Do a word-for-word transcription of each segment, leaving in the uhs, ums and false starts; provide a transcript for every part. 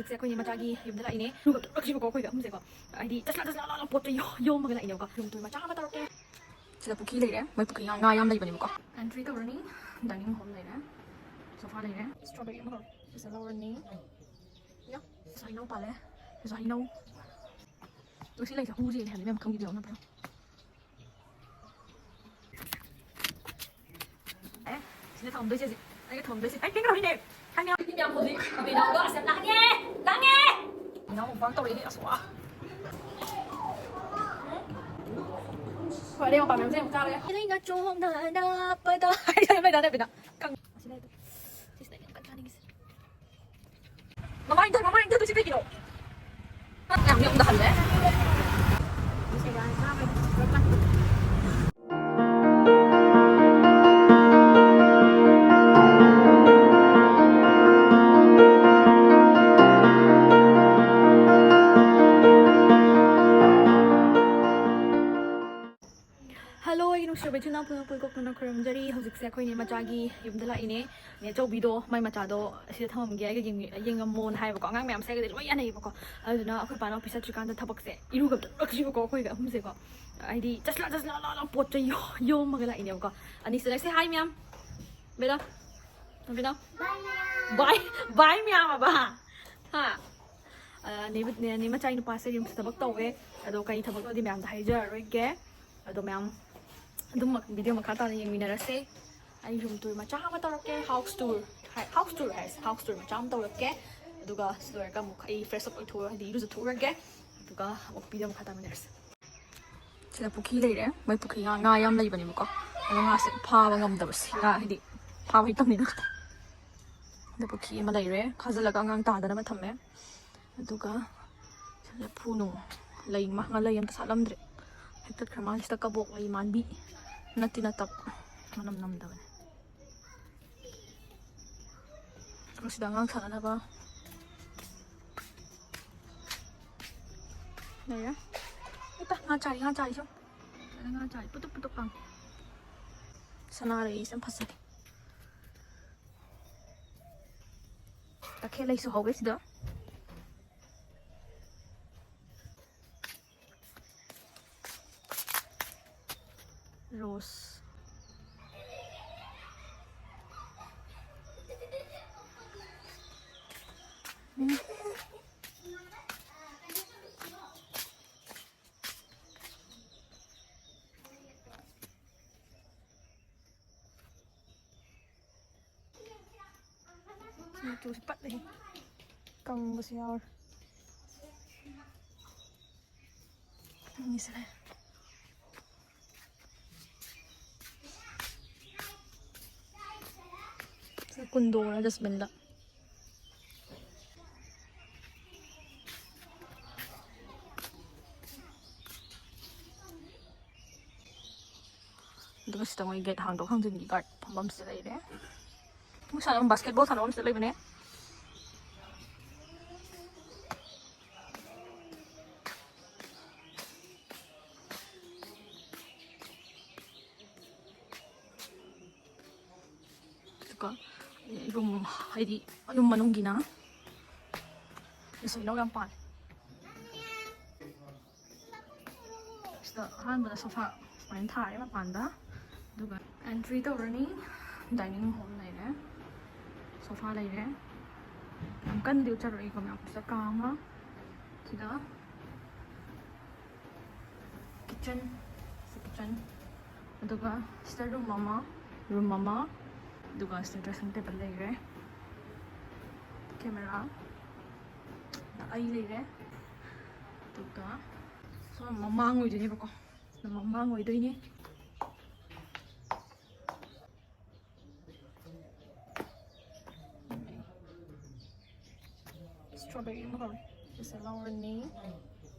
ꯁꯦ ꯑꯩꯈꯣꯏꯅꯦ ꯃꯆꯥꯒꯤ ꯌꯨꯝꯗ ꯂꯥꯛꯏꯅꯦ꯫ ꯂꯨꯒ ꯇꯧꯔꯛꯈꯤꯕꯀꯣ ꯑꯩꯈꯣꯏꯒ ꯑꯍꯨꯝꯁꯦꯀꯣ꯫ ꯍꯥꯏꯗꯤ ꯆꯁꯂꯥ ꯆꯁꯂꯥ ꯂꯥ ꯄꯣꯠ ꯆꯩ ꯌꯣ- ꯌꯣꯝꯃꯒ ꯂꯥꯛꯏꯅꯦꯕꯀꯣ꯫ ꯌꯨꯝ ꯇꯨ ꯃꯆꯥ ꯑꯃ ꯇꯧꯔꯛꯀꯦ꯫ ꯁꯤꯗ ꯄꯨꯈ꯭ꯔꯤ ꯂꯩꯔꯦ꯫ ꯃꯣꯏ ꯄꯨꯈ꯭ꯔꯤ ꯉꯥ, ꯉꯥ ꯌꯥꯝ ꯂꯩꯕꯅꯦꯕꯀꯣ꯫ ꯑꯦꯟꯇ꯭ꯔꯤ ꯇꯧꯔꯅꯤ꯫ ꯗꯥꯏꯅꯤꯡ ꯍꯣꯜ ꯂꯩꯔꯦ꯫ ꯁꯣꯐꯥ ꯂꯩꯔꯦ꯫ ꯁ꯭ꯇ꯭ꯔꯣꯕꯦꯔꯤ ꯑꯃ ꯁꯤꯗ ꯂꯧꯔꯅꯤ꯫ ꯌꯥ, ꯁꯤꯁꯨ ꯍꯩꯅꯧ ꯄꯥꯜꯂꯦ꯫ ꯁꯤꯁꯨ ꯍꯩꯅꯧ꯫ ꯉꯁꯤ ꯂꯩꯁꯦ ꯍꯨ ꯆꯦꯜꯂꯦ ꯍꯥꯏꯕꯅꯤ ꯃꯌꯥꯝ ꯈꯪꯕꯤꯗꯦ ꯅꯠꯇ꯭ꯔꯣ? ꯑꯦ, ꯁꯤꯅ ꯊꯝꯗꯣꯏꯁꯦ ꯍꯧꯖꯤꯛ꯫ ꯑꯩꯒ ꯊꯝꯗꯣꯏꯁꯦ꯫ ꯑꯩ ꯀꯩꯅꯣ ꯍꯧꯖꯤꯛ꯫ ꯈꯪꯉꯦ꯫ ꯃꯤ ꯃꯌꯥꯝ ꯍꯧꯖꯤꯛ ꯑꯕꯤꯅꯥꯎꯗꯣ ꯑꯁ ꯌꯥꯝ ꯂꯥꯡꯉꯦ! ꯂꯥꯡꯉꯦ! ꯑꯕꯤꯅꯥꯎ ꯃꯨꯛꯕꯥꯡ ꯇꯧꯔꯛꯑꯦ꯫ ꯑꯁ, ꯋꯥ꯫ ꯍꯣꯏ, ꯑꯗꯩ ꯃꯄꯥꯟ ꯃꯌꯥꯝꯁꯦ ꯑꯃꯨꯛ ꯆꯥꯔꯒꯦ꯫ ꯑꯩꯅ ꯆꯣꯡꯅ ꯅꯥꯞꯄꯗ꯫ ꯍꯥꯏꯗꯣꯏ ꯃꯩꯗꯥꯅ ꯑꯕꯤꯅꯥꯎ꯫ ꯀꯪ-, ꯑꯁꯤꯅ ꯑꯩꯗꯣ꯫ ꯁꯤꯁꯤꯅ ꯑꯩꯅ ꯌꯥꯝ ꯀꯟ ꯆꯥꯅꯤꯡꯉꯤꯁꯦ꯫ ꯃꯃꯥꯏꯗ, ꯃꯃꯥꯏꯗ ꯇꯨꯁꯤ ꯀꯩꯒꯤꯅꯣ? ꯌꯥꯝ ꯌꯥꯝꯗ ꯍꯜꯂꯦ꯫ ꯍꯜꯂꯣ, ꯑꯩꯒꯤ ꯅꯨꯡꯁꯤꯔꯕ ꯏꯆꯤꯟ ꯏꯅꯥꯎ ꯄꯨꯝꯅꯃꯛꯄꯨ ꯏꯀꯣꯛꯇꯨꯅ ꯈꯨꯔꯨꯝꯖꯔꯤ꯫ ꯍꯧꯖꯤꯛꯁꯦ ꯑꯩꯈꯣꯏꯅꯦ ꯃꯆꯥꯒꯤ ꯌꯨꯝꯗ ꯂꯥꯛꯏꯅꯦ꯫ ꯅꯦ ꯑꯆꯧꯕꯤꯗꯣ, ꯃꯥꯏ ꯃꯆꯥꯗꯣ ꯑꯁꯤꯗ ꯊꯝꯃꯝꯒꯦ, ꯑꯩꯒ ꯌꯦꯡꯉꯝꯃꯣꯅ ꯍꯥꯏꯌꯦꯕꯀꯣ꯫ ꯑꯉꯥꯡ ꯃꯌꯥꯝꯁꯦ ꯑꯩꯒꯗꯤ ꯂꯣꯏ ꯌꯥꯅꯩꯌꯦꯕꯀꯣ꯫ ꯑꯗꯨꯗꯨꯅ ꯑꯩꯈꯣꯏ ꯄꯥꯅ ꯑꯣꯐꯤꯁ ꯆꯠꯇ꯭ꯔꯤꯀꯥꯟꯗ ꯊꯕꯛꯁꯦ ꯏꯔꯨꯒ ꯑꯝꯇ ꯂꯨꯔꯛꯁꯤꯕꯀꯣ ꯑꯩꯈꯣꯏꯒ ꯑꯍꯨꯝꯁꯦꯀꯣ꯫ ꯍꯥꯏꯗꯤ ꯆꯁꯂꯥ ꯆꯁꯂꯥ ꯂꯥ ꯂꯥ ꯄꯣꯠ ꯆꯩ ꯌꯣ- ꯌꯣꯝꯃꯒ ꯂꯥꯛꯏꯅꯦꯕꯀꯣ꯫ ꯑꯅꯤꯁꯤꯗ ꯂꯩꯁꯦ꯫ ꯍꯥꯏ ꯃꯌꯥꯝ꯫ ꯕꯦꯗꯥ꯫ ꯕꯥꯏ ꯃꯌꯥꯝ꯫ ꯕꯥꯏ, ꯕꯥꯏ ꯃꯌꯥꯝ ꯑꯕ꯫ ꯍꯥ? ꯑ, ꯅꯦ, ꯅꯦ, ꯅꯦ ꯃꯆꯥꯒꯤ ꯅꯨꯄꯥꯁꯦ ꯔꯤꯝꯁꯇ ꯊꯕꯛ ꯇꯧꯋꯦ꯫ ꯑꯗꯣ ꯀꯩ ꯊꯕꯛꯅꯣꯗꯤ ꯃꯌꯥꯝꯗ ꯍꯥꯏꯖꯔꯔꯣꯏꯒꯦ꯫ ꯑꯗꯣ ꯃꯌꯥꯝ ꯑꯗꯨꯝ ꯚꯤꯗꯤꯑꯣ ꯃꯈꯥ ꯇꯥꯅ ꯌꯦꯡꯃꯤꯟꯅꯔꯁꯦ꯫ ꯑꯩ ꯔꯨꯝ ꯇꯨꯔ ꯃꯆꯥ ꯑꯃ ꯇꯧꯔꯛꯀꯦ꯫ ꯍꯥꯎꯁ ꯇꯨꯔ ꯍꯥꯏ-, ꯍꯥꯎꯁ ꯇꯨꯔ ꯍꯥꯏꯁꯦ꯫ ꯍꯥꯎꯁ ꯇꯨꯔ ꯃꯆꯥ ꯑꯃ ꯇꯧꯔꯛꯀꯦ꯫ ꯑꯗꯨꯒ ꯁꯤ ꯂꯣꯏꯔꯒ ꯑꯃꯨꯛ ꯑꯩ ꯐ꯭ꯔꯦꯁ ꯑꯞ ꯑꯣꯏꯊꯣꯛꯑꯒ, ꯍꯥꯏꯗꯤ ꯏꯔꯨꯖꯊꯣꯛꯎꯔꯒꯦ꯫ ꯑꯗꯨꯒ ꯑꯃꯨꯛ ꯚꯤꯗꯤꯑꯣ ꯃꯈꯥ ꯇꯥꯃꯤꯟꯅꯔꯁꯦ꯫ ꯁꯤꯗ ꯄꯨꯈ꯭ꯔꯤ ꯂꯩꯔꯦ꯫ ꯃꯣꯏ ꯄꯨꯈ꯭ꯔꯤ ꯉꯥ, ꯉꯥ ꯌꯥꯝ ꯂꯩꯕꯅꯦꯕꯀꯣ꯫ ꯑꯗꯣ ꯉꯥꯁꯦ ꯐꯥꯕ ꯉꯝꯗꯕꯁꯦ, ꯉꯥ ꯍꯥꯏꯗꯤ ꯐꯥꯕ ꯍꯩꯇꯕꯅꯤꯅ꯫ ꯑꯗ ꯄꯨꯈ꯭ꯔꯤ ꯑꯃ ꯂꯩꯔꯦ꯫ ꯈꯥꯖꯤꯜꯂꯒ ꯑꯉꯥꯡ ꯇꯥꯗꯅꯕ ꯊꯝꯃꯦ꯫ ꯑꯗꯨꯒ ꯂꯐꯨ ꯅꯨꯡ ꯂꯩ ꯃꯥ-, ꯂꯩ ꯑꯝꯇ ꯁꯥꯠꯂꯝꯗ꯭ꯔꯦ꯫ ꯍꯦꯛꯇꯠꯈ꯭ꯔ ꯃꯥꯜꯂꯦ꯫ ꯁꯤꯗ ꯀꯕꯣꯛ ꯂꯩ ꯃꯥꯟꯕꯤ ꯅꯠꯇꯤ ꯅꯠꯇꯕ꯫ ꯃꯅꯝ ꯅꯝꯗꯕꯅꯦ꯫ ꯁꯤꯗ ꯑꯉꯥꯡ ꯁꯥꯟꯅꯅꯕ ꯂꯩꯔꯦ꯫ ꯏꯇ, ꯉꯥ ꯆꯥꯔꯤ, ꯉꯥ ꯆꯥꯔꯤ ꯁꯨꯝ꯫ ꯉꯥ ꯆꯥꯔꯤ, ꯄꯨꯇꯨꯞ ꯄꯨꯇꯨꯞ ꯈꯪꯉꯦ꯫ ꯁꯅꯥꯔꯩꯁꯦ ꯌꯥꯝ ꯐꯖꯩ꯫ ꯇꯈꯦꯜ ꯂꯩꯁꯨ ꯍꯧꯋꯦ ꯁꯤꯗ꯫ Rose. ꯃꯆꯨꯁꯦ ꯄꯠꯂꯦ꯫ ꯀꯪꯕꯁꯨ ꯌꯥꯎꯔꯦ꯫ ꯃꯤꯁꯦ꯫ ꯁꯤ ꯀꯨꯟꯗꯣꯔ dustbin ꯗ꯫ ꯑꯗꯨꯒ ꯁꯤꯗ ꯃꯣꯏ gate ꯍꯥꯡꯗꯣꯛ ꯍꯥꯡꯖꯤꯟꯒꯤ guard ꯐꯝꯐꯝꯁꯤꯗ ꯂꯩꯔꯦ꯫ ꯃꯣꯏ ꯁꯥꯟꯅꯐꯝ, basketball ꯁꯥꯟꯅꯐꯝꯁꯤꯗ ꯂꯩꯕꯅꯦ꯫ ꯑꯗꯨꯒ room, ꯍꯥꯏꯗꯤ room ꯃꯅꯨꯡꯒꯤꯅ ꯁꯤꯁꯨ ꯍꯩꯅꯧ ꯌꯥꯝ ꯄꯥꯜꯂꯦ꯫ ꯁꯤꯗ ꯑꯍꯥꯟꯕꯗ sofa ꯁꯨꯃꯥꯏꯅ ꯊꯥꯔꯦ ꯃꯄꯥꯟꯗ, ꯑꯗꯨꯒ entry ꯇꯧꯔꯅꯤ꯫ Dining hall ꯂꯩꯔꯦ, sofa ꯂꯩꯔꯦ꯫ ꯌꯥꯝ ꯀꯟꯅꯗꯤ ꯎꯠꯆꯔꯛꯏꯀꯣ ꯃꯌꯥꯝ꯫ ꯁꯤꯗ ꯀꯥ ꯑꯃ, ꯁꯤꯗ kitchen, ꯁꯤ kitchen, ꯑꯗꯨꯒ ꯁꯤꯗ room ꯑꯃ, room ꯑꯃ, ꯑꯗꯨꯒ ꯁꯤꯗ dressing table ꯂꯩꯔꯦ, camera, ꯑꯩ ꯂꯩꯔꯦ, ꯑꯗꯨꯒ ꯁꯣꯝ ꯃꯃꯥꯡ ꯑꯣꯏꯗꯣꯏꯅꯦꯕꯀꯣ, ꯁꯤꯅ ꯃꯃꯥꯡ ꯑꯣꯏꯗꯣꯏꯅꯦ꯫ Strawberry ꯑꯃ ꯍꯧꯔꯦ꯫ ꯁꯤꯁꯦ ꯂꯧꯔꯅꯤ꯫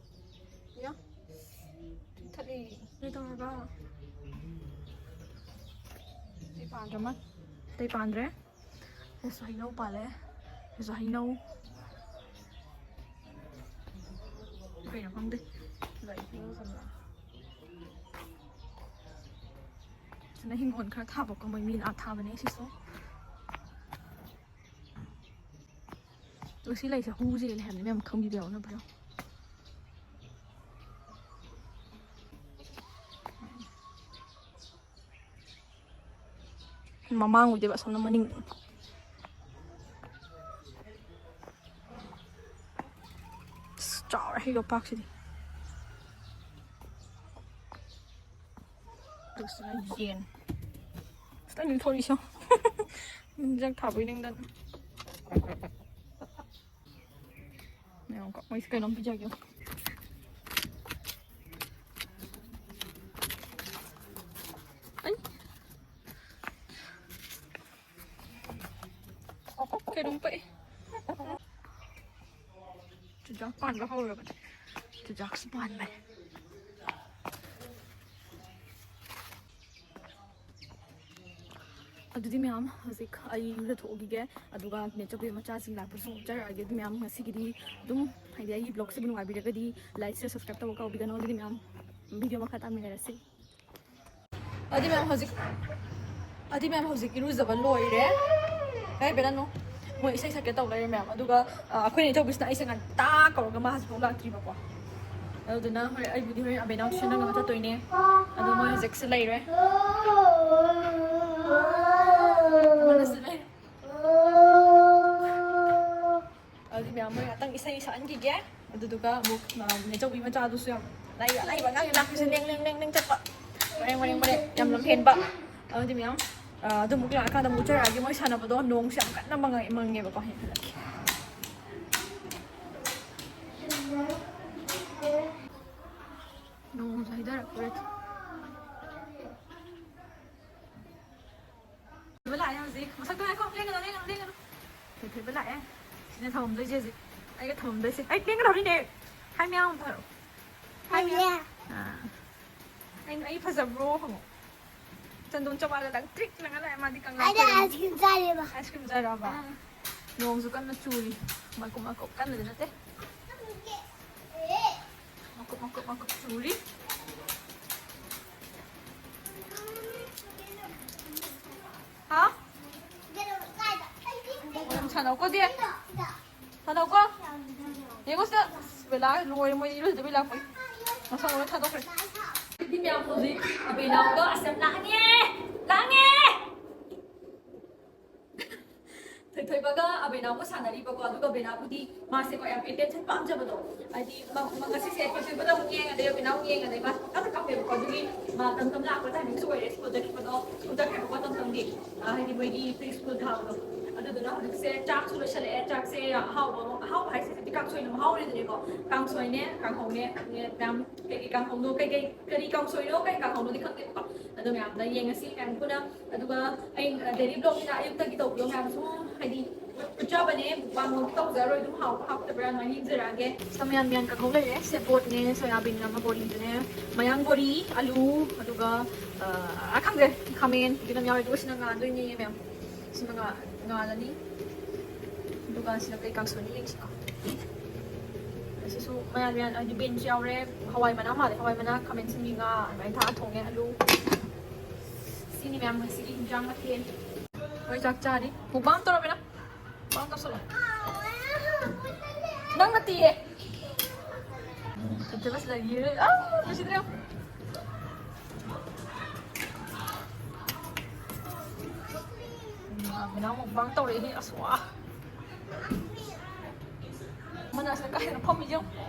ꯌꯥ꯫ ꯊꯛꯑꯦ꯫ ꯀꯩ ꯇꯧꯔꯒ? ꯑꯇꯩ ꯄꯥꯟꯗ꯭ꯔꯃ-, ꯑꯇꯩ ꯄꯥꯟꯗ꯭ꯔꯦ꯫ ꯁꯤꯁꯨ ꯍꯩꯅꯧ ꯄꯥꯜꯂꯦ꯫ ꯁꯤꯁꯨ ꯍꯩꯅꯧ꯫ ꯀꯩꯅꯣ ꯈꯪꯗꯦ꯫ ꯂꯩ ꯍꯩꯅꯧ ꯆꯝꯕ꯫ ꯁꯤꯅ ꯍꯤꯡꯒꯣꯜ ꯈꯔ ꯊꯥꯕꯀꯣ, ꯃꯣꯏ ꯃꯤ ꯂꯥꯛꯑ ꯊꯥꯕꯅꯦ ꯁꯤꯁꯨ꯫ ꯑꯗꯣ ꯁꯤ ꯂꯩꯁꯦ ꯍꯨ ꯆꯦꯜꯂꯦ ꯍꯥꯏꯕꯅꯤ ꯃꯌꯥꯝ, ꯈꯪꯕꯤꯕ ꯌꯥꯎꯅꯕ꯭ꯔꯣ? ꯃꯃꯥꯡ ꯑꯣꯏꯗꯣꯏꯕ, ꯑꯁꯣꯝꯅ ꯃꯅꯤꯡ꯫ ꯑꯁ, ꯆꯥꯎꯔꯦ ꯌꯣꯄꯥꯛꯁꯤꯗꯤ꯫ ꯑꯗꯨꯁꯤꯅ ꯌꯦꯟ꯫ ꯑꯁ, ꯑꯩꯅ ꯊꯣꯛꯂꯛꯏꯁꯦ꯫ ꯌꯦꯟꯖꯥꯡ ꯊꯥꯕꯩ ꯅꯤꯡꯗꯅ꯫ ꯉꯥꯏꯈꯣꯀꯣ, ꯃꯣꯏꯁꯦ ꯀꯩꯅꯣꯝ ꯄꯤꯖꯒꯦ꯫ ꯑꯩ꯫ ꯀꯩꯅꯣꯝ ꯄꯛꯑꯦ꯫ ꯆꯨꯖꯥꯛ ꯄꯥꯟꯕ ꯍꯧꯔꯕꯅꯦ꯫ ꯆꯨꯖꯥꯛꯁꯨ ꯄꯥꯟꯕꯅꯦ꯫ ꯑꯗꯨꯗꯤ ꯃꯌꯥꯝ, ꯍꯧꯖꯤꯛ ꯑꯩ ꯌꯨꯝꯗ ꯊꯣꯛꯈꯤꯒꯦ, ꯑꯗꯨꯒ ꯅꯦꯆꯧꯕꯤ ꯃꯆꯥꯁꯤꯡ ꯂꯥꯛꯄꯁꯨ ꯎꯠꯆꯔꯛꯑꯒꯦ꯫ ꯑꯗꯨ ꯃꯌꯥꯝ, ꯉꯁꯤꯒꯤꯗꯤ ꯑꯗꯨꯝ, ꯍꯥꯏꯗꯤ ꯑꯩꯒꯤ vlogꯁꯤꯕꯨ ꯅꯨꯡꯉꯥꯏꯕꯤꯔꯒꯗꯤ like, share, subscribe ꯇꯧꯕ ꯀꯥꯎꯕꯤꯒꯅꯨ꯫ ꯑꯗꯨꯗꯤ ꯃꯌꯥꯝ, video ꯃꯈꯥ ꯇꯥꯃꯤꯟꯅꯔꯁꯤ꯫ ꯑꯗꯨꯗꯤ ꯃꯌꯥꯝ ꯍꯧꯖꯤꯛ, ꯑꯗꯨꯗꯤ ꯃꯌꯥꯝ ꯍꯧꯖꯤꯛ ꯏꯔꯨꯖꯕ ꯂꯣꯏꯔꯦ꯫ ꯀꯩ ꯍꯥꯏꯕ ꯅꯪ? ꯃꯣꯏ ꯏꯁꯩ ꯁꯛꯀꯦ ꯇꯧ ꯂꯩꯔꯦ ꯃꯌꯥꯝ꯫ ꯑꯗꯨꯒ, ꯑ, ꯑꯩꯈꯣꯏ ꯅꯦꯆꯧꯕꯤꯁꯤꯅ ꯑꯩꯁꯦ ꯉꯟꯇꯥ ꯀꯧꯔꯒ ꯃꯥ ꯍꯧꯖꯤꯛꯐꯥꯎ ꯂꯥꯛꯇ꯭ꯔꯤꯕꯀꯣ꯫ ꯑꯗꯨꯗꯨꯅ ꯍꯣꯔꯦꯟ ꯑꯩꯕꯨꯗꯤ ꯍꯣꯔꯦꯟ ꯑꯕꯦꯅꯥꯎ tuition ꯅꯪꯅꯕ ꯆꯠꯇꯣꯏꯅꯦ꯫ ꯑꯗꯣ ꯃꯣꯏ ꯍꯧꯖꯤꯛꯁꯦ ꯂꯩꯔꯦ꯫ ꯑꯃꯅꯁꯨ ꯂꯩ꯫ ꯑꯗꯨꯗꯤ ꯃꯌꯥꯝ ꯃꯣꯏ ꯉꯥꯛꯇꯪ ꯏꯁꯩ ꯁꯛꯍꯟꯈꯤꯒꯦ꯫ ꯑꯗꯨꯗꯨꯒ ꯑꯃꯨꯛ, ꯑ, ꯅꯦꯆꯧꯕꯤ ꯃꯆꯥꯗꯨꯁꯨ ꯌꯥꯝ ꯂꯩ, ꯑꯍꯩꯕ ꯑꯉꯥꯡꯅꯤ ꯂꯥꯛꯄꯁꯦ, ꯅꯦꯡ ꯅꯦꯡ ꯅꯦꯡ ꯅꯦꯡ ꯆꯠꯄ, ꯃꯔꯦꯡ ꯃꯔꯦꯡ ꯃꯔꯦꯡ ꯌꯥꯝ ꯂꯝꯍꯦꯟꯕ꯫ ꯑꯗꯨꯗꯤ ꯃꯌꯥꯝ, ꯑ, ꯑꯗꯨ ꯑꯃꯨꯛ ꯂꯥꯛꯑꯀꯥꯟꯗ ꯑꯃꯨꯛ ꯎꯠꯆꯔꯛꯑꯒꯦ꯫ ꯃꯣꯏ ꯁꯥꯟꯅꯕꯗꯣ ꯅꯣꯡꯁꯦ ꯌꯥꯝ ꯀꯟꯅ ꯃꯪꯉ-, ꯃꯪꯉꯦꯕꯀꯣ꯫ ꯍꯦꯛ ꯍꯜꯂꯛꯀꯦ꯫ ꯅꯣꯡꯁꯦ ꯍꯩꯊꯔꯛꯇꯣꯔꯦ꯫ ꯊꯣꯏꯕ ꯂꯥꯛꯑꯦ ꯍꯧꯖꯤꯛ꯫ ꯃꯁꯛꯇꯣ ꯉꯥꯏꯈꯣ, ꯂꯦꯡꯒꯅꯨ, ꯂꯦꯡꯒꯅꯨ, ꯂꯦꯡꯒꯅꯨ꯫ ꯊꯣꯏ-, ꯊꯣꯏꯕ ꯂꯥꯛꯑꯦ꯫ ꯁꯤꯅ ꯊꯝꯃꯝꯗꯣꯏꯁꯦ ꯍꯧꯖꯤꯛ꯫ ꯑꯩꯒ ꯊꯝꯃꯝꯗꯣꯏꯁꯦ꯫ ꯑꯩ ꯂꯦꯡꯒꯅꯨ ꯍꯥꯏꯕꯅꯤꯅꯦ꯫ ꯍꯥꯏ ꯃꯌꯥꯝ ꯑꯃ ꯊꯥꯔꯛꯑꯣ꯫ ꯍꯥꯏ ꯃꯌꯥꯝ꯫ ꯑꯥ꯫ ꯑꯩ, ꯑꯩ ꯐꯖꯕ꯭ꯔꯣ ꯍꯪꯉꯣ꯫ ꯆꯟꯗꯣꯟ ꯆꯋꯥꯗ ꯂꯪ ꯇ꯭ꯔꯤꯛ ꯂꯪꯉ ꯂꯥꯛꯑꯦ꯫ ꯃꯥꯗꯤ ꯀꯪꯂꯥ ꯑꯩꯗꯤ ꯀꯣꯏꯔꯝ-, ice cream ꯆꯥꯔꯦꯕ꯫ Ice cream ꯆꯥꯔꯕ? ꯑꯥ꯫ ꯅꯣꯡꯁꯨ ꯀꯟꯅ ꯆꯨꯔꯤ꯫ ꯃꯀꯨꯞ ꯃꯀꯨꯞ ꯀꯟꯅꯗꯤ ꯅꯠꯇꯦ꯫ ꯃꯀꯨꯞ ꯃꯀꯨꯞ ꯃꯀꯨꯞ ꯆꯨꯔꯤ꯫ ꯍꯥ? ꯁꯥꯟꯅꯧꯀꯣ, ꯗꯤ꯫ ꯁꯥꯟꯅꯧꯀꯣ꯫ ꯌꯦꯡꯉꯨ ꯁꯤꯗ꯫ ꯑꯁ, ꯕꯦꯂꯥ ꯂꯣꯏꯔꯦ, ꯃꯣꯏ ꯏꯔꯨꯖꯗꯕꯤ ꯂꯥꯛꯄꯩ꯫ ꯃꯁꯝ ꯂꯣꯏ ꯊꯥꯗꯣꯛꯈ꯭ꯔꯦ꯫ ꯑꯗꯨꯗꯤ ꯃꯌꯥꯝ ꯍꯧꯖꯤꯛ ꯑꯕꯦꯅꯥꯎꯒ ꯑꯁ ꯌꯥꯝ ꯂꯥꯡꯉꯦ꯫ ꯂꯥꯡꯉꯦ꯫ ꯊꯣꯏꯕꯒ ꯑꯕꯦꯅꯥꯎꯒ ꯁꯥꯟꯅꯔꯤꯕꯀꯣ, ꯑꯗꯨꯒ ꯑꯕꯦꯅꯥꯎꯕꯨꯗꯤ ꯃꯥꯁꯦꯀꯣ ꯌꯥꯝ ꯑꯦꯇꯦꯟꯁꯟ ꯄꯥꯝꯖꯕꯗꯣ, ꯍꯥꯏꯗꯤ ꯃ-, ꯃ-, ꯉꯁꯤꯁꯦ ꯊꯣꯏꯊꯣꯏꯕꯗ ꯑꯃꯨꯛ ꯌꯦꯡꯉꯗꯤ ꯑꯕꯦꯅꯥꯎ ꯑꯃꯨꯛ ꯌꯦꯡꯉꯗꯤ ꯃꯥ ꯀꯟꯅ ꯀꯞꯄꯦꯕꯀꯣ꯫ ꯑꯗꯨꯒꯤ ꯃꯥ ꯇꯝ ꯇꯝ ꯂꯥꯛꯄ ꯇꯥꯏꯃꯤꯡꯁꯨ ꯑꯣꯏꯔꯦ, ꯁ꯭ꯀꯨꯜ ꯆꯠꯈꯤꯕꯗꯣ, ꯁ꯭ꯀꯨꯜ ꯆꯠꯈ꯭ꯔꯦꯕꯀꯣ ꯇꯝ ꯇꯝꯗꯤ꯫ ꯑ, ꯍꯥꯏꯗꯤ ꯃꯣꯏꯒꯤ ꯄ꯭ꯔꯤ ꯁ꯭ꯀꯨꯜ ꯊꯥꯕꯗꯣ꯫ ꯑꯗꯨꯗꯨꯅ ꯍꯧꯖꯤꯛꯁꯦ ꯆꯥꯛꯁꯨ ꯂꯣꯏꯁꯜꯂꯛꯑꯦ꯫ ꯆꯥꯛꯁꯦ ꯑꯍꯥꯎꯕ ꯑꯃ, ꯑꯍꯥꯎꯕ ꯍꯥꯏꯁꯦ ꯍꯧꯖꯤꯛꯇꯤ ꯀꯥꯡꯁꯣꯏꯅ ꯃꯍꯥꯎꯔꯦꯗꯅꯀꯣ꯫ ꯀꯥꯡꯁꯣꯏꯅꯦ, ꯀꯥꯡꯍꯧꯅꯦ, ꯃꯌꯥꯝ ꯀꯩꯀꯩ ꯀꯥꯡꯍꯧꯅꯣ, ꯀꯩꯀꯩ, ꯀꯔꯤ ꯀꯥꯡꯁꯣꯏꯅꯣ, ꯀꯩ ꯀꯥꯡꯍꯧꯅꯣꯗꯤ ꯈꯪꯗꯦꯕꯀꯣ꯫ ꯑꯗꯣ ꯃꯌꯥꯝꯅ ꯌꯦꯡꯉꯁꯤ ꯃꯌꯥꯝ ꯄꯨꯟꯅ꯫ ꯑꯗꯨꯒ ꯑꯩ ꯗꯦꯂꯤ ꯕ꯭ꯂꯣꯒꯁꯤꯅ ꯑꯌꯨꯛꯇꯒꯤ ꯇꯧꯕꯤꯌꯣ ꯃꯌꯥꯝꯁꯨ, ꯍꯥꯏꯗꯤ ꯎꯠꯆꯕꯅꯦ, ꯃꯨꯛꯕꯥꯡꯃꯛꯇꯤ ꯇꯧꯖꯔꯣꯏ, ꯑꯗꯨꯝ ꯍꯥꯎꯕ ꯍꯥꯎꯇꯕ꯭ꯔꯥ ꯑꯗꯨꯃꯥꯏꯅ ꯌꯦꯡꯖꯔꯛꯑꯒꯦ꯫ ꯁꯝ ꯌꯥꯟ ꯃꯌꯥꯟ ꯀꯥꯡꯍꯧ ꯂꯩꯔꯦ, ꯁꯦꯕꯣꯠꯅꯦ, ꯁꯣꯌꯥꯕꯤꯟ ꯑꯃ ꯕꯣꯔꯤꯗꯨꯅꯦ, ꯃꯌꯥꯡ ꯕꯣꯔꯤ, ꯑꯂꯨ, ꯑꯗꯨꯒ, ꯑ, ꯈꯪꯗꯦ, ꯈꯥꯃꯦꯟ ꯈꯤꯇꯪ ꯌꯥꯎꯔꯦ, ꯑꯗꯨꯒ ꯁꯤꯅ ꯉꯥꯟꯗꯣꯏꯅꯦ ꯃꯌꯥꯝ꯫ ꯁꯤꯅ ꯉꯥ-, ꯉꯥꯜꯂꯅꯤ꯫ ꯑꯗꯨꯒ ꯁꯤꯅ ꯀꯩ ꯀꯥꯡꯁꯣꯏꯅꯣ ꯌꯦꯡꯁꯤꯀꯣ꯫ ꯑꯁꯤꯁꯨ ꯃꯌꯥꯟ ꯃꯌꯥꯟ, ꯍꯥꯏꯗꯤ ꯕꯤꯟꯁ ꯌꯥꯎꯔꯦ, ꯍꯋꯥꯏ ꯃꯅꯥ ꯃꯥꯜꯂꯦ, ꯍꯋꯥꯏ ꯃꯅꯥ, ꯈꯥꯃꯦꯟ ꯑꯁꯤꯟꯕꯤ, ꯉꯥ ꯑꯗꯨꯃꯥꯏꯅ ꯊꯥꯛꯑ ꯊꯣꯡꯉꯦ, ꯑꯂꯨ꯫ ꯁꯤꯅꯤ ꯃꯌꯥꯝ ꯉꯁꯤꯒꯤ ꯏꯟꯖꯥꯡ ꯃꯊꯦꯜ꯫ ꯍꯣꯏ, ꯆꯥꯛ ꯆꯥꯔꯤ꯫ ꯃꯨꯛꯕꯥꯡ ꯇꯧꯔꯝꯃꯤꯅ꯫ ꯃꯨꯛꯕꯥꯡ ꯇꯧꯁꯜꯂꯣ꯫ ꯅꯪ ꯅꯠꯇꯤꯌꯦ꯫ ꯐꯖꯕꯁꯤ ꯂꯩꯔꯦ꯫ ꯑꯥ, ꯅꯨꯡꯁꯤꯗ꯭ꯔꯦ꯫ ꯎꯝ, ꯃꯅꯥꯎ ꯃꯨꯛꯕꯥꯡ ꯇꯧꯔꯛꯏꯅꯦ꯫ ꯑꯁ, ꯋꯥ꯫ ꯃꯅꯥꯁꯤꯗ ꯀꯥ ꯍꯦꯟꯅ ꯐꯝꯃꯤꯁꯦ ꯌꯦꯡꯉꯨ꯫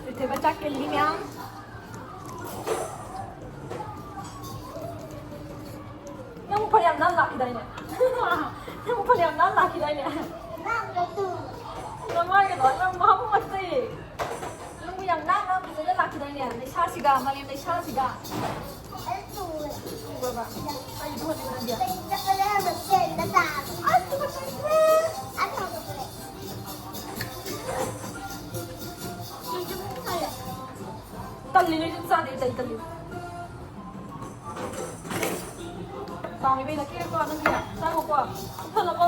ꯏꯊꯣꯏꯕ ꯆꯥꯛ ꯏꯜꯂꯤ ꯃꯌꯥꯝ꯫ ꯅꯪ ꯐꯅꯌꯥꯝ ꯅꯥꯟ ꯂꯥꯛꯈꯤꯗꯥꯏꯅꯦ? ꯅꯪ ꯐꯅꯌꯥꯝ ꯅꯥꯟ ꯂꯥꯛꯈꯤꯗꯥꯏꯅꯦ? ꯅꯃꯥꯏꯒꯗꯣ ꯅꯪ ꯃꯍꯥꯎ ꯑꯃ ꯆꯠꯆꯩꯌꯦ꯫ ꯅꯪꯕꯨ ꯌꯥꯝ ꯅꯥꯟꯅ ꯐꯖꯅ ꯂꯥꯛꯈꯤꯗꯥꯏꯅꯦ? ꯂꯩꯁꯥꯁꯤꯒ, ꯃꯥꯂꯦꯝ ꯂꯩꯁꯥꯁꯤꯒ꯫ ꯎꯔꯕ? ꯀꯔꯤ ꯊꯣꯛꯍꯜꯂꯤꯕ ꯅꯪꯗꯤ? ꯑꯁ, ꯇꯨꯀꯠꯆꯩꯌꯦ꯫ ꯇꯜꯂꯤ, ꯅꯣꯏꯁꯨ ꯆꯥꯗꯦ, ꯇꯜꯂꯤ, ꯇꯜꯂꯤ꯫ ꯄꯥꯝꯃꯤꯕꯩ ꯂꯛꯀꯤꯔꯀꯣ ꯅꯪꯒꯤ? ꯆꯥꯈꯣꯀꯣ꯫ ꯄꯨꯛ ꯊꯜꯂꯕꯣ?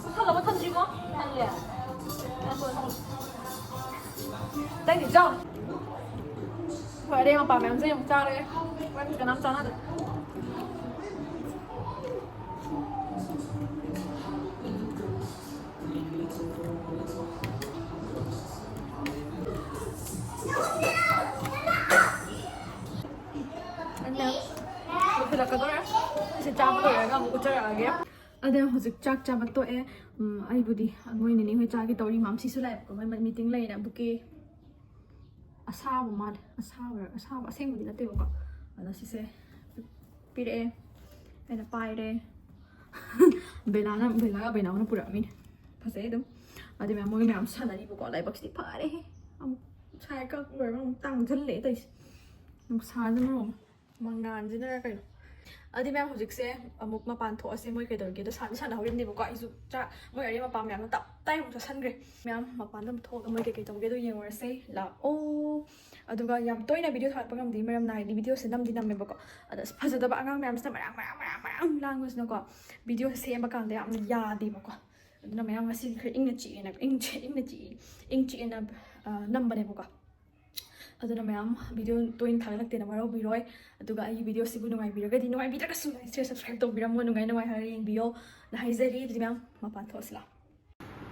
ꯄꯨꯛ ꯊꯜꯂꯕꯣ, ꯊꯟꯗ꯭ꯔꯤꯕꯣ? ꯊꯜꯂꯦ꯫ ꯆꯥꯊꯣꯛꯑꯣ, ꯆꯥꯊꯣꯛꯑꯣ꯫ ꯅꯪꯒꯤ ꯆꯥꯎ꯫ ꯍꯣꯏ, ꯑꯔꯦꯝ ꯑꯄꯥ ꯃꯌꯥꯝꯁꯦ ꯑꯃꯨꯛ ꯆꯥꯔꯒꯦ꯫ ꯍꯣꯔꯦꯟ ꯀꯅꯥꯝ ꯆꯥꯟꯅꯗ꯭ꯔꯦ꯫ ꯑꯗ ꯍꯧꯖꯤꯛ ꯆꯥꯛ ꯆꯥꯕ ꯇꯣꯛꯑꯦ꯫ ꯎꯝ, ꯑꯩꯕꯨꯗꯤ ꯃꯣꯏ ꯅꯤꯅꯦ ꯍꯣꯏ ꯆꯥꯒꯦ ꯇꯧꯔꯤ꯫ ꯃꯥꯝꯁꯤꯁꯨ ꯂꯥꯛꯑꯦꯕꯀꯣ, ꯃꯣꯏ meeting ꯂꯩꯌꯦꯅ꯫ Bouquet ꯑꯁꯥꯕ ꯃꯥꯜꯂꯦ, ꯑꯁꯥꯕ, ꯑꯁꯥꯕ ꯑꯁꯦꯡꯕꯗꯤ ꯅꯠꯇꯦꯕꯀꯣ꯫ ꯑꯗꯣ ꯁꯤꯁꯦ ꯄꯤꯔꯛꯑꯦ, ꯑꯩꯅ ꯄꯥꯏꯔꯦ꯫ ꯕꯦꯂꯥꯅ, ꯕꯦꯂꯥꯒ ꯕꯦꯅꯥꯎꯅ ꯄꯨꯔꯛꯑꯃꯤꯅꯦ꯫ ꯐꯖꯩ ꯑꯗꯨꯝ꯫ ꯑꯗꯨ ꯃꯌꯥꯝ, ꯃꯣꯏ ꯃꯌꯥꯝ ꯁꯥꯟꯅꯔꯤꯕꯀꯣ꯫ ꯂꯥꯏꯕꯛꯁꯤꯗꯤ ꯐꯔꯦꯍꯦ꯫ ꯑꯃꯨꯛ ꯁꯥꯏ ꯀꯛ ꯂꯣꯏꯔꯒ ꯑꯃꯨꯛ ꯇꯥꯡꯁꯤꯜꯂꯛꯑꯦ ꯇꯧꯔꯤꯁꯦ꯫ ꯅꯨꯡꯁꯥꯁꯤꯅ ꯃꯔꯣꯜ ꯑꯃ꯫ ꯃꯉꯥꯟꯁꯤꯅꯔ ꯀꯩꯅꯣ꯫ ꯑꯗꯨꯗꯤ ꯃꯌꯥꯝ, ꯍꯧꯖꯤꯛꯁꯦ ꯑꯃꯨꯛ ꯃꯄꯥꯟ ꯊꯣꯛꯑꯁꯦ꯫ ꯃꯣꯏ ꯀꯩꯗꯧꯔꯤꯒꯦꯗꯣ ꯁꯥꯟꯗꯤ ꯁꯥꯟꯅꯍꯧꯔꯤꯕꯅꯦꯕꯀꯣ꯫ ꯑꯩꯁꯨ ꯆꯥꯛ, ꯃꯣꯏ ꯑꯔꯦꯝ ꯑꯄꯥ ꯃꯌꯥꯝꯗꯣ ꯇꯞ ꯇꯥꯏ ꯑꯃꯨꯛ ꯆꯥꯁꯟꯈ꯭ꯔꯦ꯫ ꯃꯌꯥꯝ ꯃꯄꯥꯟꯗ ꯑꯃꯨꯛ ꯊꯣꯛꯑꯒ ꯃꯣꯏ ꯀꯩꯀꯩ ꯇꯧꯒꯦꯗꯣ ꯌꯦꯡꯉꯨꯔꯁꯦ꯫ ꯂꯥꯛꯑꯣ꯫ ꯑꯗꯨꯒ ꯌꯥꯝ ꯇꯣꯏꯅ video ꯊꯥꯒꯠꯄ ꯉꯝꯗꯦ, ꯃꯔꯝꯅ ꯍꯥꯏꯗꯤ videoꯁꯦ ꯅꯝꯗꯤ ꯅꯝꯃꯦꯕꯀꯣ꯫ ꯑꯗ ꯐꯖꯗꯕ ꯑꯉꯥꯡ ꯃꯌꯥꯝꯁꯤꯅ ꯃꯔꯥꯡ ꯃꯔꯥꯡ ꯃꯔꯥꯡ ꯃꯔꯥꯡ ꯂꯥꯡꯕꯁꯤꯅꯀꯣ, videoꯁꯦ ꯁꯦꯝꯕ ꯀꯥꯟꯗ ꯌꯥꯝꯅ ꯌꯥꯗꯦꯕꯀꯣ꯫ ꯑꯗꯨꯅ ꯃꯌꯥꯝ ꯉꯁꯤꯗꯤ ꯈꯔ ꯏꯪꯅ ꯆꯤꯛꯑꯦꯅ, ꯏꯪ ꯆꯤ-, ꯏꯪꯅ ꯆꯤꯛꯏ, ꯏꯪ ꯆꯤꯛꯑꯦꯅ, ꯑ, ꯅꯝꯕꯅꯦꯕꯀꯣ꯫ ꯑꯗꯨꯅ ꯃꯌꯥꯝ video ꯇꯣꯏꯅ ꯊꯥꯒꯠꯂꯛꯇꯦꯅ ꯋꯥꯔꯧꯕꯤꯔꯣꯏ꯫ ꯑꯗꯨꯒ ꯑꯩꯒꯤ videoꯁꯤꯕꯨ ꯅꯨꯡꯉꯥꯏꯕꯤꯔꯒꯗꯤ, ꯅꯨꯡꯉꯥꯏꯕꯤꯗ꯭ꯔꯒꯁꯨ like, share, subscribe ꯇꯧꯕꯤꯔꯝꯃꯣ꯫ ꯅꯨꯡꯉꯥꯏ ꯅꯨꯡꯉꯥꯏ ꯍꯥꯏꯔ ꯌꯦꯡꯕꯤꯌꯣꯅ ꯍꯥꯏꯖꯔꯤ꯫ ꯑꯗꯨꯗꯤ ꯃꯌꯥꯝ ꯃꯄꯥꯟ ꯊꯣꯛꯑꯁꯤ ꯂꯥꯛꯑꯣ꯫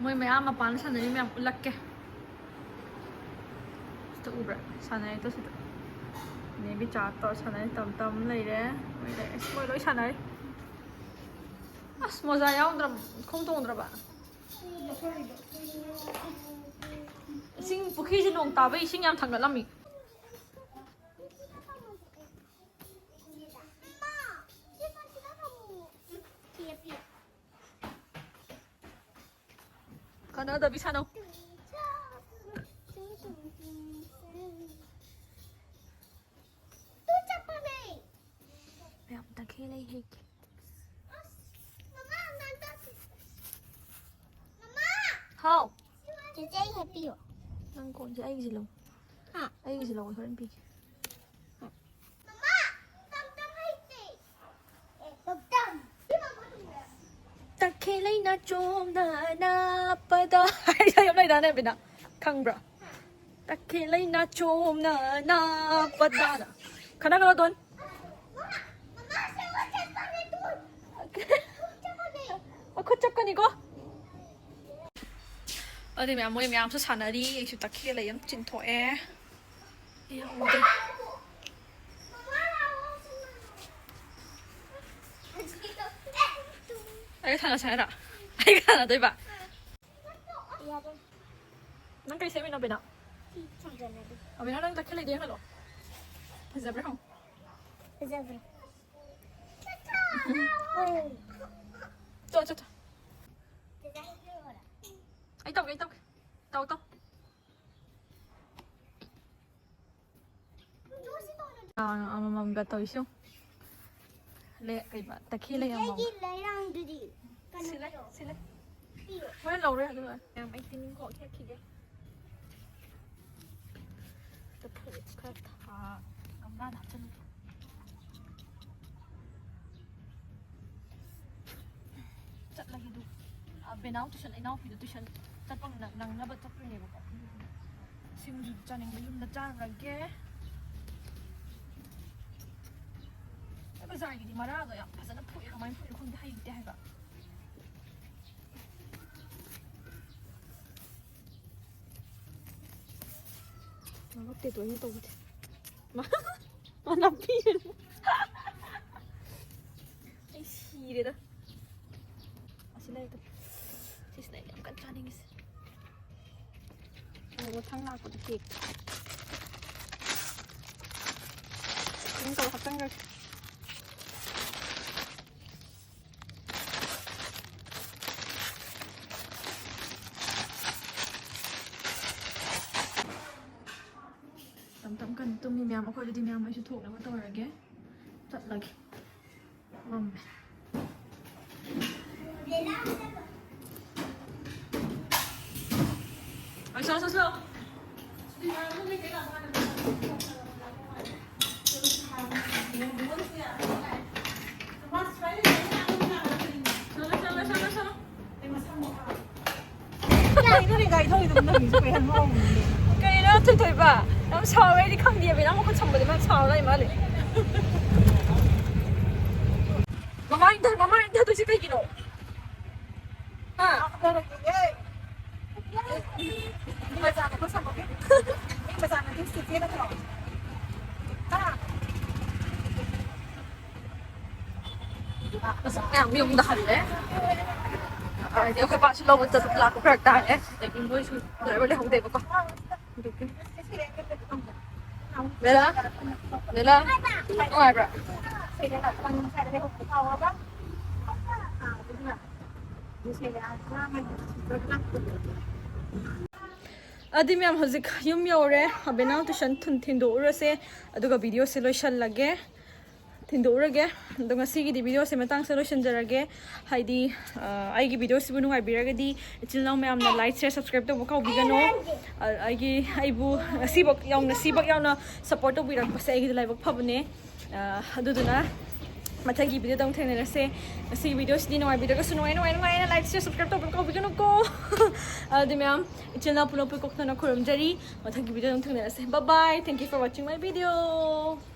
ꯃꯣꯏ ꯃꯌꯥꯝ ꯃꯄꯥꯟꯗ ꯁꯥꯟꯅꯔꯤ ꯃꯌꯥꯝ ꯎꯠꯂꯛꯀꯦ꯫ ꯁꯤꯗ ꯎꯕ꯭ꯔꯥ? ꯁꯥꯟꯅꯔꯤꯗꯣ ꯁꯤꯗ꯫ ꯅꯦ ꯕꯤꯆꯥ ꯇꯧꯔ ꯁꯥꯟꯅꯔꯤ, ꯇꯝ ꯇꯝ ꯂꯩꯔꯦ꯫ ꯃꯣꯏ ꯂꯩ-, ꯑꯁ, ꯃꯣꯏ ꯂꯣꯏ ꯁꯥꯟꯅꯔꯤ꯫ ꯑꯁ, ꯃꯣꯖꯥ ꯌꯥꯎꯗ꯭ꯔꯕ, ꯈꯣꯡ ꯇꯣꯡꯗ꯭ꯔꯕ? ꯏꯁꯤꯡ, ꯄꯨꯈ꯭ꯔꯤꯁꯦ ꯅꯣꯡ ꯇꯥꯕꯩ ꯏꯁꯤꯡ ꯌꯥꯝ ꯊꯥꯡꯒꯠꯂꯝꯃꯤ꯫ ꯀꯥꯟꯅꯗꯕꯤ ꯁꯥꯟꯅꯧ꯫ ꯃꯌꯥꯝ ꯇꯈꯦꯜ ꯂꯩ ꯍꯦꯛꯀꯦ꯫ ꯍꯥꯎ꯫ ꯆꯦꯆꯦ, ꯑꯩ ꯍꯦꯛꯄꯤꯌꯣ꯫ ꯅꯪ ꯀꯣꯟꯁꯦ ꯑꯩꯒꯤꯁꯦ ꯂꯧ꯫ ꯍꯥ? ꯑꯩꯒꯤꯁꯦ ꯂꯧ, ꯍꯣꯔꯦꯟ ꯄꯤꯒꯦ꯫ ꯇꯈꯦꯜ ꯂꯩꯅ ꯆꯣꯝꯅ ꯅꯥꯞꯄꯗ ꯍꯥꯏ ꯌꯥꯝ ꯂꯩꯗꯥꯅꯦ, ꯕꯤꯅꯥ? ꯈꯪꯕ꯭ꯔꯥ? ꯇꯈꯦꯜ ꯂꯩꯅ ꯆꯣꯝꯅ ꯅꯥꯞꯄꯗꯅ꯫ ꯈꯠꯅꯒꯅꯣ, ꯗꯣꯟ꯫ ꯃꯈꯨꯠ ꯆꯞꯀꯅꯤꯀꯣ꯫ ꯑꯗꯨ ꯃꯌꯥꯝ, ꯃꯣꯏ ꯃꯌꯥꯝꯁꯨ ꯁꯥꯟꯅꯔꯤ꯫ ꯑꯩꯁꯨ ꯇꯈꯦꯜ ꯂꯩ ꯑꯃ ꯆꯤꯡꯊꯣꯛꯑꯦ꯫ ꯑꯩ ꯌꯥꯎꯗ꯭ꯔꯦ꯫ ꯑꯩꯒ ꯁꯥꯟꯅꯁꯦ ꯍꯥꯏꯔꯣ? ꯑꯩꯒ ꯁꯥꯟꯅꯗꯣꯏꯕ? ꯌꯥꯗꯦ꯫ ꯅꯪ ꯀꯩ ꯁꯦꯝꯃꯤꯅꯣ, ꯕꯦꯅꯥꯎ? ꯁꯤ ꯁꯥꯟꯅꯔꯗꯤ꯫ ꯑꯕꯦꯅꯥꯎ, ꯅꯪ ꯇꯛꯈꯦꯜ ꯂꯩꯗꯣ ꯌꯦꯡꯍꯜꯂꯣ꯫ ꯐꯖꯕ꯭ꯔꯥ ꯍꯪꯉꯨ꯫ ꯐꯖꯕ꯭ꯔꯥ? ꯆꯣ, ꯆꯣ, ꯆꯣ꯫ ꯑꯩ ꯇꯧꯒꯦ, ꯑꯩ ꯇꯧꯒꯦ꯫ ꯇꯧ, ꯇꯧ꯫ ꯑꯥ, ꯑꯃꯃꯝꯒ ꯇꯧꯏꯁꯨ꯫ ꯂꯦ-, ꯀꯩꯕ, ꯇꯈꯦꯜ ꯂꯩ ꯑꯃꯃꯝ꯫ ꯏꯆꯦꯒꯤ ꯂꯩꯔꯥꯡꯗꯨꯗꯤ ꯀꯩꯅꯣ ꯁꯤ ꯂꯩ, ꯇꯧꯔꯣ꯫ ꯁꯤ ꯂꯩ꯫ ꯄꯤꯌꯣ꯫ ꯍꯣꯔꯦꯟ ꯂꯧꯔꯦ ꯑꯗꯨꯒ꯫ ꯃꯌꯥꯝ, ꯑꯩ ꯇꯤꯅꯤꯡꯈꯣꯛ ꯍꯦꯛꯈꯤꯒꯦ꯫ ꯑꯗ ꯐꯨꯔꯤꯠꯁꯦ ꯈꯔ ꯊꯥ-, ꯒꯝꯂꯥꯗ ꯍꯥꯞꯆꯤꯟꯒꯦ꯫ ꯆꯠꯂꯒꯦ ꯑꯗꯨ꯫ ꯑ, ꯕꯦꯅꯥꯎ tuition, ꯏꯅꯥꯎꯄꯤꯗꯣ tuition ꯆꯠꯄ ꯅꯪ-, ꯅꯪꯅꯕ ꯆꯠꯇꯣꯏꯅꯦꯕꯀꯣ꯫ ꯁꯤꯡꯖꯨ ꯆꯥꯅꯤꯡꯕ ꯌꯨꯝꯗ ꯆꯥꯔꯨꯔꯒꯦ꯫ ꯑꯩ ꯕꯖꯥꯔꯒꯤꯗꯤ ꯃꯔꯥꯗꯣ ꯌꯥꯝ ꯐꯖꯅ ꯐꯨꯑꯦ꯫ ꯀꯃꯥꯏꯅ ꯐꯨꯏꯅꯣ ꯈꯪꯗꯦ, ꯍꯩꯇꯦ ꯍꯥꯏꯕ꯫ ꯉꯥꯡꯉꯛꯇꯦꯗꯣ ꯑꯩꯅ ꯇꯧꯕꯗꯤ꯫ ꯃꯥ-, ꯃꯥ ꯅꯝꯊꯤꯕꯅꯦ꯫ ꯑꯩ ꯁꯤꯔꯦꯗ꯫ ꯑꯁꯤ ꯂꯩꯔꯦ꯫ ꯁꯤꯁꯤꯅ ꯑꯩꯅ ꯌꯥꯝ ꯀꯟꯅ ꯆꯥꯅꯤꯡꯉꯤꯁꯦ꯫ ꯑꯣ, ꯃꯊꯪ ꯂꯥꯛꯄꯗ cake꯫ ꯑꯗꯨꯝ ꯇꯧꯔ ꯍꯥꯞꯆꯟꯈ꯭ꯔꯒꯦ꯫ ꯇꯞ ꯇꯞ ꯀꯟꯅ ꯇꯨꯝꯃꯤ ꯃꯌꯥꯝ꯫ ꯑꯩꯈꯣꯏꯗꯗꯤ ꯃꯌꯥꯝ ꯃꯩꯁꯨ ꯊꯣꯛꯅꯕ ꯇꯧꯔꯒꯦ꯫ ꯆꯠꯂꯒꯦ꯫ ꯃꯝꯃꯦ꯫ ꯑꯩ ꯆꯠꯂꯣ, ꯆꯠꯂꯣ, ꯆꯠꯂꯣ꯫ ꯆꯠꯂꯣ, ꯆꯠꯂꯣ, ꯆꯠꯂꯣ, ꯆꯠꯂꯣ꯫ ꯀꯩꯅꯣꯅꯦ, ꯒꯥꯔꯤ ꯊꯧꯔꯤꯗꯨꯕꯨ ꯅꯪꯒꯤꯁꯨ ꯀꯩ ꯍꯥꯏꯅꯣ? ꯀꯩꯅꯣ ꯊꯣꯏꯊꯣꯏꯕ? ꯌꯥꯝ ꯁꯥꯎꯔꯦ, ꯑꯩꯗꯤ ꯈꯪꯗꯦꯕ꯫ ꯅꯪ ꯃꯈꯨꯠ ꯁꯝꯕꯗꯤ ꯃꯥ ꯁꯥꯎꯔ ꯂꯩ ꯃꯥꯜꯂꯦ꯫ ꯃꯃꯥ ꯏꯟꯊ-, ꯃꯃꯥ ꯏꯟꯊꯗꯣꯏꯁꯦ ꯀꯩꯒꯤꯅꯣ? ꯍꯥ? ꯕꯖꯥꯔꯗ ꯃꯈꯨꯠ ꯁꯝꯕꯒꯤ? ꯕꯖꯥꯔꯗ ꯁꯤꯠꯇꯦ ꯅꯠꯇ꯭ꯔꯣ? ꯍꯥ? ꯃꯁꯛ ꯃꯌꯥꯝ ꯌꯨꯝꯗ ꯍꯜꯂꯦ꯫ ꯍꯥꯏꯗꯤ ꯑꯩꯈꯣꯏ ꯄꯥꯁꯨ ꯂꯧꯕ ꯆꯠꯄ ꯂꯥꯛꯄ ꯐꯔꯛ ꯇꯥꯔꯦ꯫ ꯑꯗꯒꯤ ꯃꯣꯏꯁꯨ ꯗ꯭ꯔꯥꯏꯚꯔ ꯂꯩꯍꯧꯗꯦꯕꯀꯣ꯫ ꯑꯗꯨꯒꯤ꯫ ꯕꯦꯂꯥ? ꯕꯦꯂꯥ? ꯅꯨꯡꯉꯥꯏꯕ꯭ꯔꯥ? ꯑꯗꯨ ꯃꯌꯥꯝ, ꯍꯧꯖꯤꯛ ꯌꯨꯝ ꯌꯧꯔꯦ꯫ ꯑꯕꯦꯅꯥꯎ ꯇꯨꯏꯁꯟ ꯊꯤꯟ-, ꯊꯤꯟꯗꯣꯛꯎꯔꯁꯦ꯫ ꯑꯗꯨꯒ ꯚꯤꯗꯤꯑꯣꯁꯦ ꯂꯣꯏꯁꯜꯂꯒꯦ꯫ ꯊꯤꯟꯗꯣꯛꯎꯔꯒꯦ꯫ ꯑꯗꯣ ꯉꯁꯤꯒꯤꯗꯤ ꯚꯤꯗꯤꯑꯣꯁꯦ ꯃꯇꯥꯡꯁꯦ ꯂꯣꯏꯁꯤꯟꯖꯔꯒꯦ꯫ ꯍꯥꯏꯗꯤ, ꯑ, ꯑꯩꯒꯤ ꯚꯤꯗꯤꯑꯣꯁꯤꯕꯨ ꯅꯨꯡꯉꯥꯏꯕꯤꯔꯒꯗꯤ ꯏꯆꯤꯜ ꯏꯅꯥꯎ ꯃꯌꯥꯝꯅ like, share, subscribe ꯇꯧꯕ ꯀꯥꯎꯕꯤꯒꯅꯨ꯫ ꯑ, ꯑꯩꯒꯤ, ꯑꯩꯕꯨ ꯉꯁꯤꯕꯛ ꯌꯥꯎꯅ, ꯁꯤꯕꯛ ꯌꯥꯎꯅ support ꯇꯧꯕꯤꯔꯛꯄꯁꯦ ꯑꯩꯒꯤꯗꯤ ꯂꯥꯏꯕꯛ ꯐꯕꯅꯦ꯫ ꯑ, ꯑꯗꯨꯗꯨꯅ ꯃꯊꯪꯒꯤ ꯚꯤꯗꯤꯑꯣꯗ ꯑꯃꯨꯛ ꯊꯦꯡꯅꯔꯁꯦ꯫ ꯉꯁꯤꯒꯤ ꯚꯤꯗꯤꯑꯣꯁꯤꯗꯤ ꯅꯨꯡꯉꯥꯏꯕꯤꯗ꯭ꯔꯒꯁꯨ ꯅꯨꯡꯉꯥꯏ, ꯅꯨꯡꯉꯥꯏ, ꯅꯨꯡꯉꯥꯏꯅ like, share, subscribe ꯇꯧꯕ ꯀꯥꯎꯕꯤꯒꯅꯨꯀꯣ꯫ ꯑꯗꯨꯗꯤ ꯃꯌꯥꯝ, ꯏꯆꯤꯜ ꯏꯅꯥꯎ ꯄꯨꯝꯅꯃꯛꯄꯨ ꯀꯣꯛꯊꯅ ꯈꯨꯔꯨꯝꯖꯔꯤ꯫ ꯃꯊꯪꯒꯤ ꯚꯤꯗꯤꯑꯣꯗ ꯑꯃꯨꯛ ꯊꯦꯡꯅꯔꯁꯦ꯫ Bye bye. Thank you for watching my video.